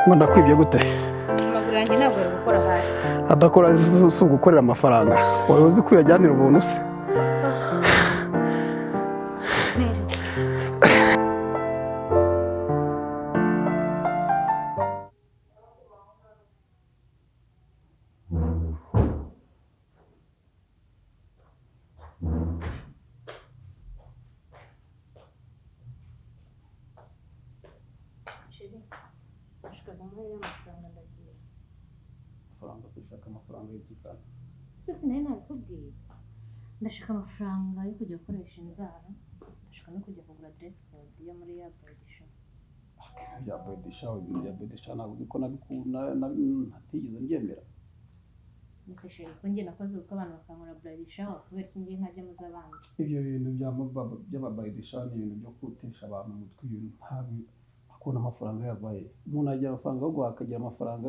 Ngo ndakwibye gute? Amaguru yanjye ntabwo ari gukora hasi. Adakora si ugukorera amafaranga. Wari uzi ko uyajyanira ubuntu se? Neza. Chérie, ndashaka kumuha amafaranga, ndagiye. Amafaranga zishaka amafaranga y'igikana. Ese sinari nabikubwiye? Ndashaka amafaranga yo kujya gukoresha inzara, ndashaka no kujya kugura dress code yo muri ya bridal shower. Bya bridal shower, ibintu bya bridal shower ntabwo uzi ko ntigeze mbyemera. Mbese chérie, ko njye nakoze ubukwe abantu bakankora bridal shower, kubera iki njye ntajya mu z'abandi? Ibyo bintu by'ama bridal shower ni ibintu byo gutesha abantu umutwe. Ibintu ntabwo akunda amafaranga yavaye. Umuntu agira amafaranga yo guhaha, akagira amafaranga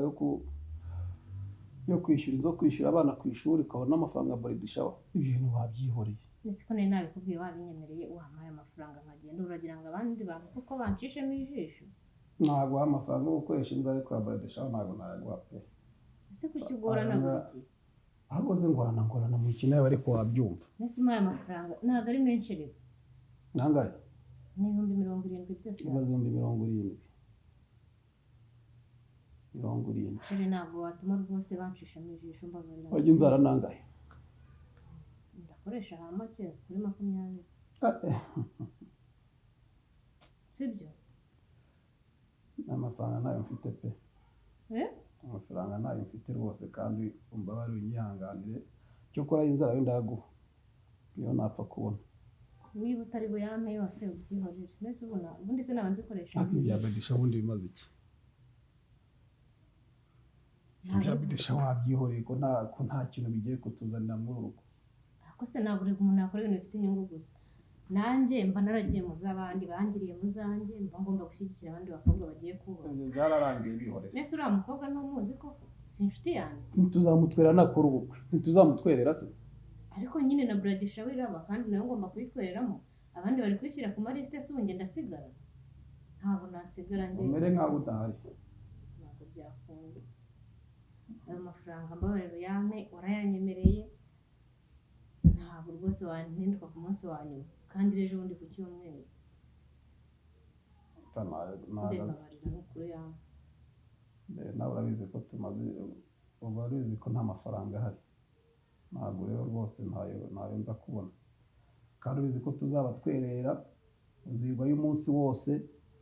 yo kwishyura inzu, yo kwishyura abana ku ishuri, ukabona n'amafaranga ya bridal shower. Ibyo bintu wabyihoreye. Mbese ko nari nabikubwiye, wabinyemereye, wampaye amafaranga nkagenda, uragira ngo abandi bantu kuko banshishemo ijisho? Ntabwo waha amafaranga yo gukoresha inzu, ariko ya bridal shower ntabwo nayaguha pe. Ese kuki ugorana buri gihe? Ahubwo se ngorana, ngorana mu kintu ariko wabyumva. Mbese umpaye amafaranga, ntabwo ari menshi rero. Nangahe? Ni 70,000 byose. Ibaze, 70,000, 70. Chérie, ntabwo watuma rwose banshishamo ijisho, mbabarira. Wajya inzara nangahe? Ndakoresha ha make kuri 20. Ah, eh. Sibyo? Amafaranga ntayo mfite pe. Eh? Amafaranga ntayo mfite rwose, kandi umbabarire, unyihanganire. Cyokora inzara yo ndaguha iyo napfa kubona. Niba utari buyampe yose, ubyihorere. Mbese ubona ubundi se naba nzikoresha? Ariko ibya bridal shower ubundi bimaze iki? Ibya bridal shower wabyihoreye, ko nta kintu bigiye kutuzanira muri uru rugo. Ariko se ntabwo urega umuntu yakora ibintu bifite inyungu gusa? Nanjye mba naragiye mu z'abandi, bangiriye mu zanjye, mba ngomba gushyigikira abandi bakobwa bagiye kubaka. Ibyo byararangiye, bihorere. Mbese uriya mukobwa ntumuzi koko? Si inshuti yanjye? Ntituzamutwerera nakora ubukwe? Ntituzamutwerera se? Ariko nyine na bridal shower iraba, kandi nayo ngomba kuyitwereramo. Abandi bari kuyishyira ku malisite, se ubu njye ndasigara? Ntabwo nasigara njye. Umere nkaho udahari. Ntabwo byakunda. Ayo mafaranga mbabarira uyampe, warayanyemereye. Ntabwo rwose wantinduka ku munsi wa nyuma, kandi ejo bundi ku cyumweru. Mbabarira, ni ukuri uyampe. Nawe urabizi ko tumaze, uba urabizi ko nta mafaranga ahari. Ntabwo rero rwose ntayo nza kubona, kandi ubizi ko tuzaba twerera, uzirwayo umunsi wose,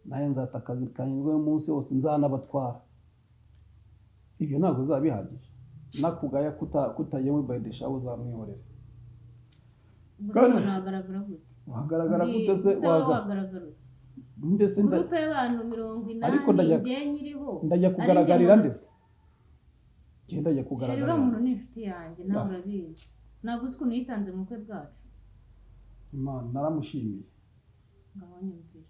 nawe nzata akazi kanjye umunsi wose, nzanabatwara. Ibyo ntabwo bizaba bihagije. Nakugaya kutagiye muri bridal shower, uzamwihorera. Ubwo se ubona wagaragara gute? Wagaragara gute se? Se wowe wagaragara ute? Ndetse Groupe y'abantu 80, Ariko njye nyiriho. ndajya Ari njye kugaragarira muntu ndetse njye ndajya Chérie, kugaragarira. uriya muntu ni inshuti yanjye, nawe Ah. urabizi. Ntabwo uzi ukuntu yitanze mu bukwe bwacu. Imana, naramushimiye. Ngaho nyumvira.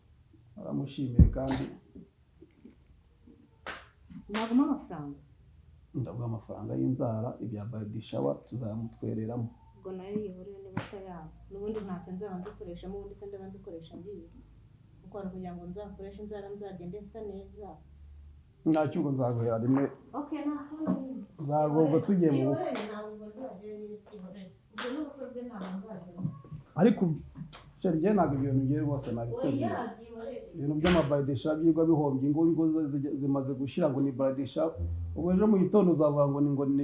Naramushimiye kandi. Naguma amafaranga. Ndaguha amafaranga y'inzara, ibya bridal shower tuzamutwereramo. Ubwo nayo yihorere niba atayaba. N'ubundi ntacyo nzaba nzikoreshamo. Ubundi se ndaba nzikoresha ngiye kuko hari kugira ngo nzakoreshe inzara, nzagende nsa neza. Ntacyo, ubwo nzaguhera rimwe. Okay, nta kundi. Nzaguha ubwo tugiye mu bukwe. Yihorere, ntabwo ubwo nzajyayo nyine, byihorere. Ubwo n'ubukwe bwe ntabwo nzajyayo. Ariko chérie, njye ntabwo ibyo bintu ngiye rwose Oya. nabikwemera. Byihorere. Ibintu by'ama bridal shower byirwa bihombye ingo zimaze gushira ngo ni bridal shower. Ubu ejo mu gitondo uzavuga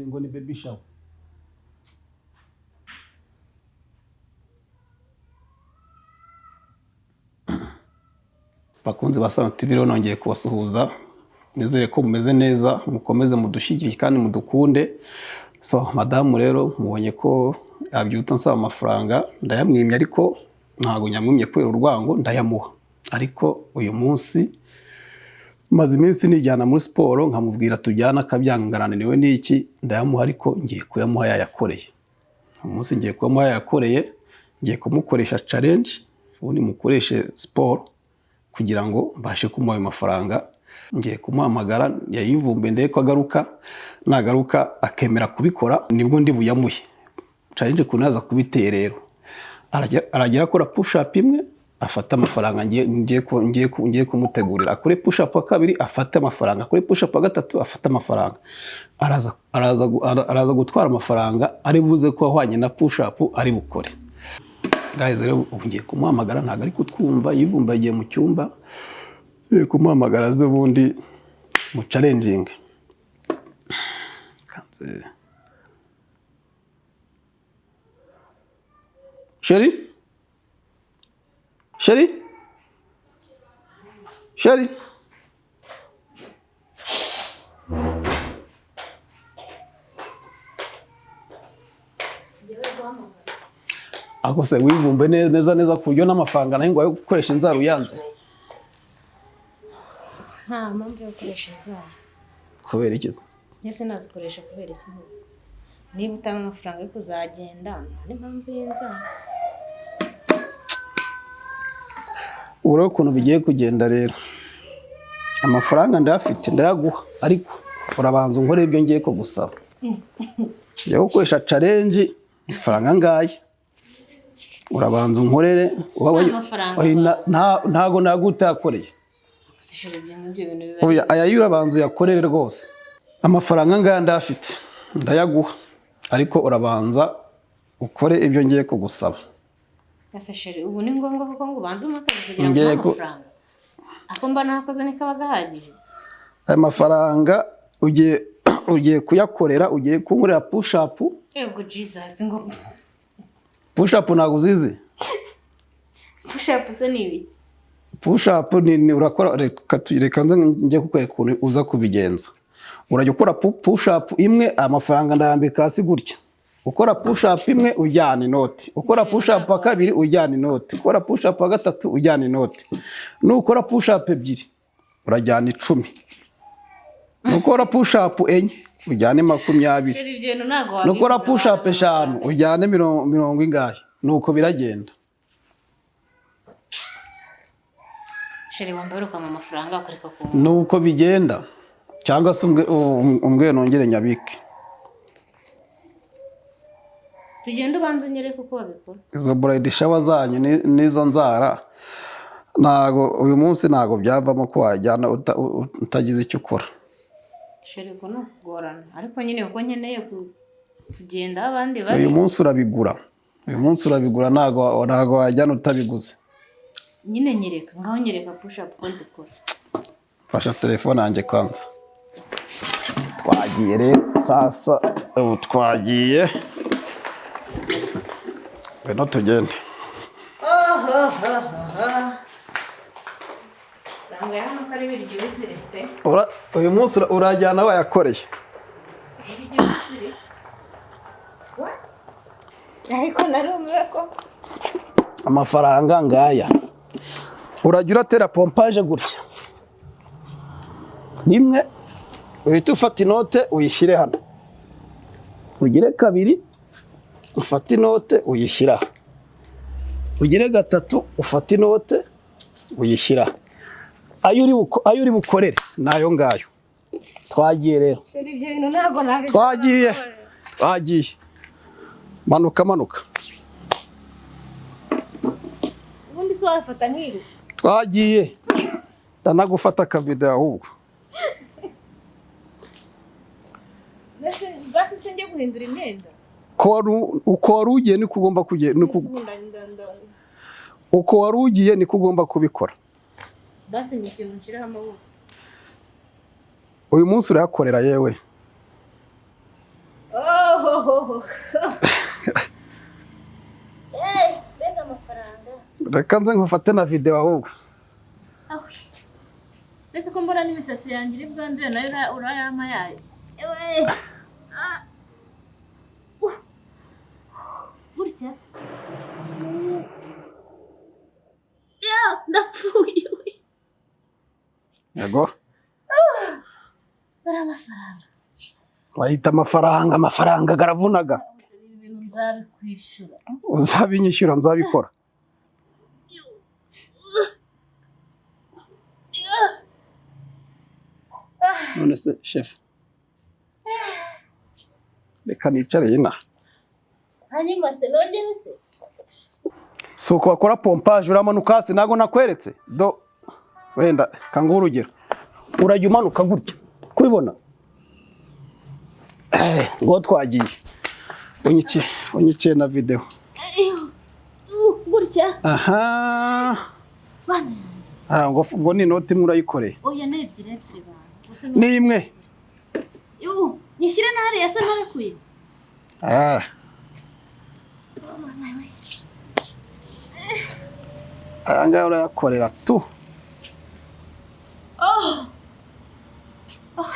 ngo ni baby shower. Bakunzi ba Sano TV rero, nongeye kubasuhuza. Nizere ko mumeze neza, mukomeze mudushyigikire kandi mudukunde. So madamu rero mubonye ko yabyutse ansaba amafaranga, ndayamwimye, ariko ntabwo nyamwimye kubera urwango, ndayamuha. Ariko uyu munsi maze iminsi nijyana muri siporo, nkamubwira tujyana akabyanga, ngananiwe n'iki. Ndayamuha, ariko ngiye kuyamuha yayakoreye. Umunsi ngiye kuyamuha yayakoreye, ngiye kumukoresha challenge, ubundi mukoreshe siporo kugira ngo mbashe kumuha ayo mafaranga. Ngiye kumuhamagara yayivumbe, ndebe ko agaruka. Nagaruka akemera kubikora, nibwo ndi buyamuhe. Challenge ukuntu yaza kubiteye rero, aragera akora push up imwe. Afate amafaranga ngiye kumutegurira. Akore push up wa kabiri, afate amafaranga. Akore push up wa gatatu, afate amafaranga. Araza gutwara amafaranga ari buze ko ahwanye na push up ari bukore. Guys, rero ubu ngiye kumuhamagara, ntabwo ari kutwumva, yivumbagiye mu cyumba. Ngiye kumuhamagara aze ubundi mu challenging. Kanze. Chérie, chérie, chérie. Ako se wivumbe neza neza neza ku buryo n'amafaranga nayo ngo ayo gukoresha inzara uyanze? Nta mpamvu yo gukoresha inzara. Kubera iki se? Ndetse nazikoresha kubera iki ahubwo? Niba utanga amafaranga yo kuzagenda, nta n'impamvu y'inzara. Ubu rero ukuntu bigiye kugenda rero, amafaranga ndayafite, ndayaguha, ariko urabanza unkorere ibyo ngiye kugusaba. Ngiye gukoresha challenge, amafaranga ngaya urabanza unkorere. Nta mafaranga. Oya, ntago nagutakoreye. Gusa ishuri, ibyo ngibyo bintu biba Oya, aya yo urabanza uyakorere rwose. Amafaranga ngaya ndayafite, ndayaguha, ariko urabanza ukore ibyo ngiye kugusaba. Ese chéri, ubu ni ngombwa koko ngo ubanze umpe akazi kugira ngo Ngiye umpe amafaranga? Ako mba nakoze ni kaba gahagije. Aya mafaranga ugiye kuyakorera, ugiye kunkorera push up. Yego, Jesus, ngo Push up ntabwo uzizi? Push up se ni ibiki? Push up ni urakora, reka nze njye kukwereka ukuntu uza kubigenza. Urajya ukora push up imwe, amafaranga ndayambika hasi gutya. Ukora push up imwe ujyana inoti, ukora push up wa kabiri ujyana inoti, ukora push up wa gatatu ujyana inoti. Nukora push up ebyiri urajyana 10, nukora push up enye ujyane 20. Chéri, ibyo bintu ntabwo Nukora wabikora. push up eshanu ujyane mirongo ingahe, nuko biragenda. Chéri, wambaye ukampa amafaranga ukareka ku Nuko bigenda, cyangwa se umbwe nongere nyabike. Tugende, ubanze unyereke uko babikora. Izo bridal shower zanyu n'izo nzara, ntago uyu munsi ntago byavamo ko wajyana utagize icyo ukora. Chéri, uko ni ukugorana, ariko nyine kuko nkeneye kugenda aho abandi bari. Uyu munsi urabigura, uyu munsi urabigura, ntago wajyana utabiguze. Nyine nyereka, ngaho nyereka push up ko nzikora. Fasha telefone yanjye kwanza. Twagiye rero sasa, ubu twagiye, ngwino tugende. Rangaye hano ko ari ibiryo biziritse. Uyu munsi urajyana wayakoreye. Ibiryo biziritse, ariko narumiwe ko Amafaranga ngaya, urajya uratera pompage gutya rimwe, uhita ufata inote uyishyire hano, ugire kabiri ufate inote uyishyira aha, ugire gatatu ufate inote uyishyira aha. Ayo uri bukorere ni ayo ngayo. Twagiye rero. Chéri, ibyo bintu ntabwo nabishobora. Twagiye, twagiye, manuka, manuka. Ubundi se wafata nk'ibi? Twagiye, ndanagufata akavido ahubwo. Mbese basi se njye guhindura imyenda? Uko wari ugiye niko ugomba kugenda. Mbese ubu Uko wari ugiye niko ugomba kubikora. Basi ni ikintu nshyiraho amaboko. Uyu munsi urayakorera yewe. Oh, mbega amafaranga! Reka nze nkufate na videwo ahubwo. Awe. Mbese ko mbona n'imisatsi yanjye iri bwandure, nayo urayampa yayo? Ewe. Ah. Gutya ya ndapfuye we! Yego. Dore amafaranga. Bayita amafaranga, amafaranga garavunaga. Ibi bintu nzabikwishyura. Uzabinyishyura, nzabikora. None se shefu, reka nicare ina. Hanyuma se nongere se? Si uko bakora pompage. Uramanuka hasi, ntabwo nakweretse do. Wenda kanguha urugero, urajya umanuka gutya kubibona. Ngo twagiye, unyice, unyice na video. Gutya. Aha. Bana yanjye. Ah, ngo ngo ni inoti imwe urayikoreye? Oya, ni ebyiri, ebyiri bana gusa. Ni imwe. Nyishyire na hariya se narekuye? Ah, aya ngaya urayakorera tu. Oh. Oh.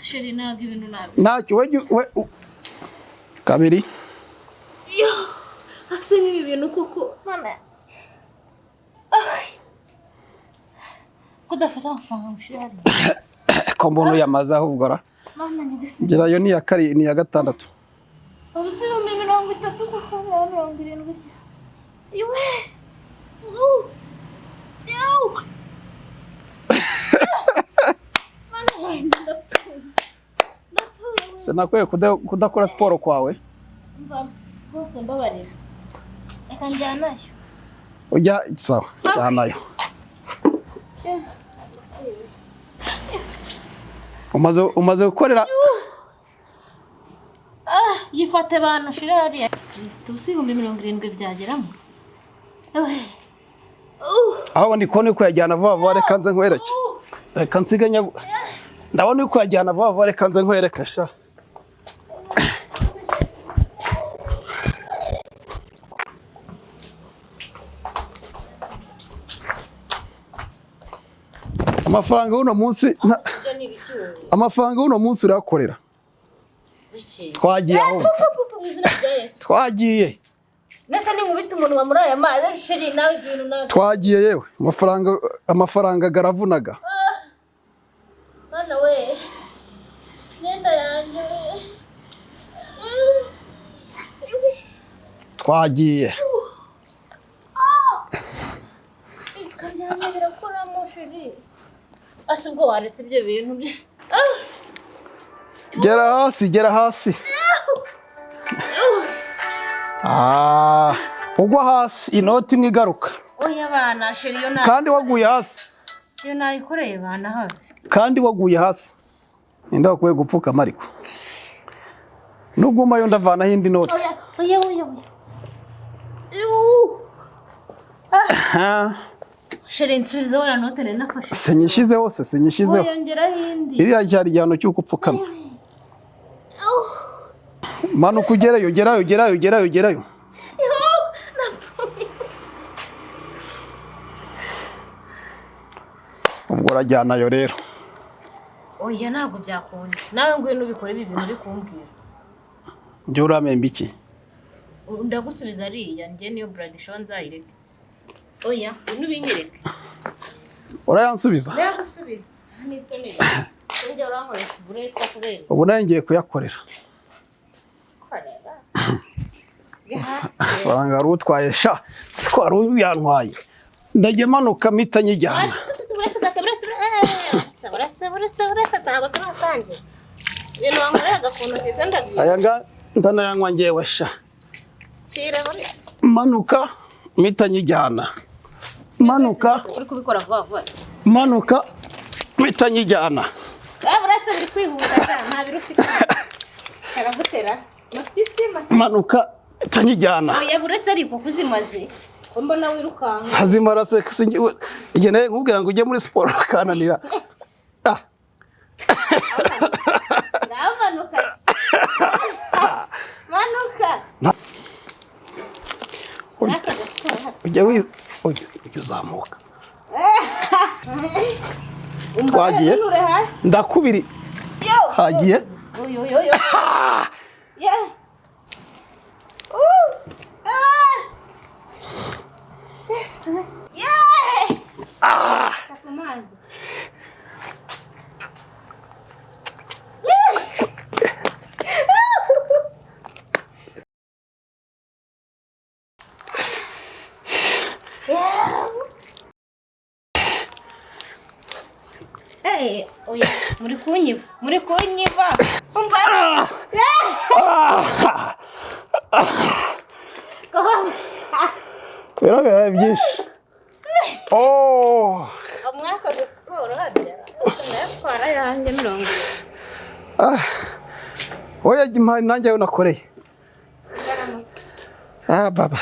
Chéri, ntabwo ibintu nabi. Ntacyo we we kabiri. Yo, ase nk'ibi bintu koko mana. Ah. Kudafata amafaranga ngo ushyire hariya. Ko mbona uyamaze ahubwo ra? Mana nyagasani. Gerayo, ni iya kari, ni iya gatandatu. Ubu si 30,000 koko na 70 gutya. Iwe. Yo. Mana yanjye, ndapfuye. Ndapfuye. Sinakwiye kudakora siporo kwawe. Mva rwose, mbabarira. Reka njyanayo. Ujya sawa, jyanayo. Umaze gukorera. Yifate abantu ushire hariya. Kristo, usi 70,000 byageramo. Ewe. Aho ndi kubona uri kuyajyana vuba vuba, reka nze nkwereke. Reka nsiganye, ndabona uri kuyajyana vuba vuba, reka nze nkwereke sha. Amafaranga y'uno munsi Ibyo ni ibiki wowe? Amafaranga y'uno munsi urayakorera. Biki? Twagiye aho. Mu izina rya Yesu. Twagiye. Nese ninkubita umunwa muri aya mazi, chéri, nawe ibyo bintu nawe. Twagiye yewe, amafaranga garavunaga. Mana we. Imyenda yanjye we. Twagiye. Isuka ryanjye birakoramo, chéri. Ase ubwo waretse ibyo bintu bye. Gera hasi, gera hasi. Ah, ugwa hasi inoti imwe igaruka. Oya bana, chéri, yo na Kandi waguye hasi. Yo nayikoreye bana, habe. Kandi waguye hasi. Ninde wakwiye gupfukama? Ariko nugumayo ndavanaho indi noti. Oya, oya, oya, oya. Ah, Chéri, nsubiza wa note nari nafashe. Sinyishyize hose, sinyishyizeho. Oya, ngeraho indi. Iriya cyari igihano cy'uko upfukama. Manuka ugereyo, gerayo, gerayo, gerayo, gerayo. Napfuye. Ubwo urajyanayo rero. Oya, ntabwo byakunda. Nawe ngwino ubikore ibi bintu uri kumbwira. Njye uramemba iki? Ndagusubiza ariya, njye niyo buradisho nzayireke. Oya, ngwino ubinyereke. Urayansubiza? Ndagusubiza. N'isoni. Njye urankoresha uburetwa kubera. Ubu nawe ngiye kuyakorera. Korera. Jya hasi. Amafaranga wari utwaye sha, siko wari uyantwaye. Ndajya manuka mpita nyijyana. Uretse gato, uretse, uretse, uretse, uretse, uretse, ntabwo turatangira. Ibintu wankoreraga ku ntoki ze ndabyibuka. Aya nga ndanayanywa ngewe sha. Shyira, uretse. Manuka mpita nyijyana, manuka. Uri kubikora vuba vuba se. Manuka mpita nyijyana. Ah, uretse biri kwihuta cyane, nta biro ufite. Karagutera. Mapyisi, mapyisi. Manuka mpita nyijyana. Oya, uretse ariko kuzimaze. Ko mbona wirukanka. Hazimara se? Igihe nawe nkubwira ngo ujye muri siporo bakananira. Ah, Ngaho manuka. Manuka. Nakoze siporo hano. Ujya ujya uzamuka. Twagiye. Nture hasi. Ndakubiri. Yo. Hagiye. Oyo, oyo, oyo. Yeah. Ah. Yesu. Yeah. Ah! Ku mazi. Eh, oya, muri kunyiba, muri kunyiba. Umva. Ah! Ko. Ibiro birabaye byinshi. Oh! Mwakoze siporo harya? Ndayatwara yanjye 70. Ah. Oya impari nanjye ayo nakoreye. Sigaramo. Ah baba.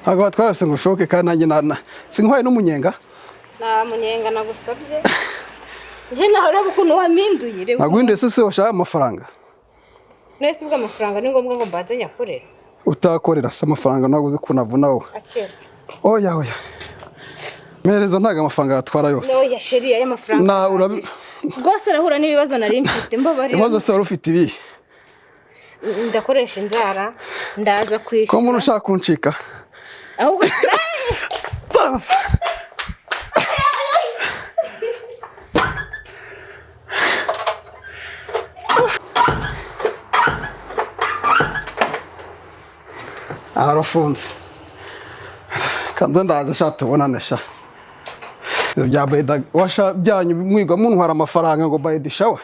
Ntabwo batwara se ngo ushoke kandi nanjye na sinkwaye n'umunyenga. Nta munyenga nagusabye. Njye nawe ureba ukuntu wampinduye. Reba. Naguhinduye se washaka amafaranga. Nese ubwo amafaranga ni ngombwa ngo mbanze nyakorere? Utakorera se amafaranga ntabwo uzi kunavuna wowe. Akira. Oya oya. Mpereza, ntabwo amafaranga yatwara yose. Oya chéri, aya mafaranga. Na urabi Rwose arahura n'ibibazo nari mfite, mbabarira. Ibibazo se wari ufite ibi? Ndakoresha inzara, ndaza Ko kwishyura. umuntu ushaka kuncika. Ahubwo Arafunze. Kanze ndaje sha, tubonane sha. Ibyo bya bayida washa byanyu mwigwa muntwara amafaranga ngo by the shower.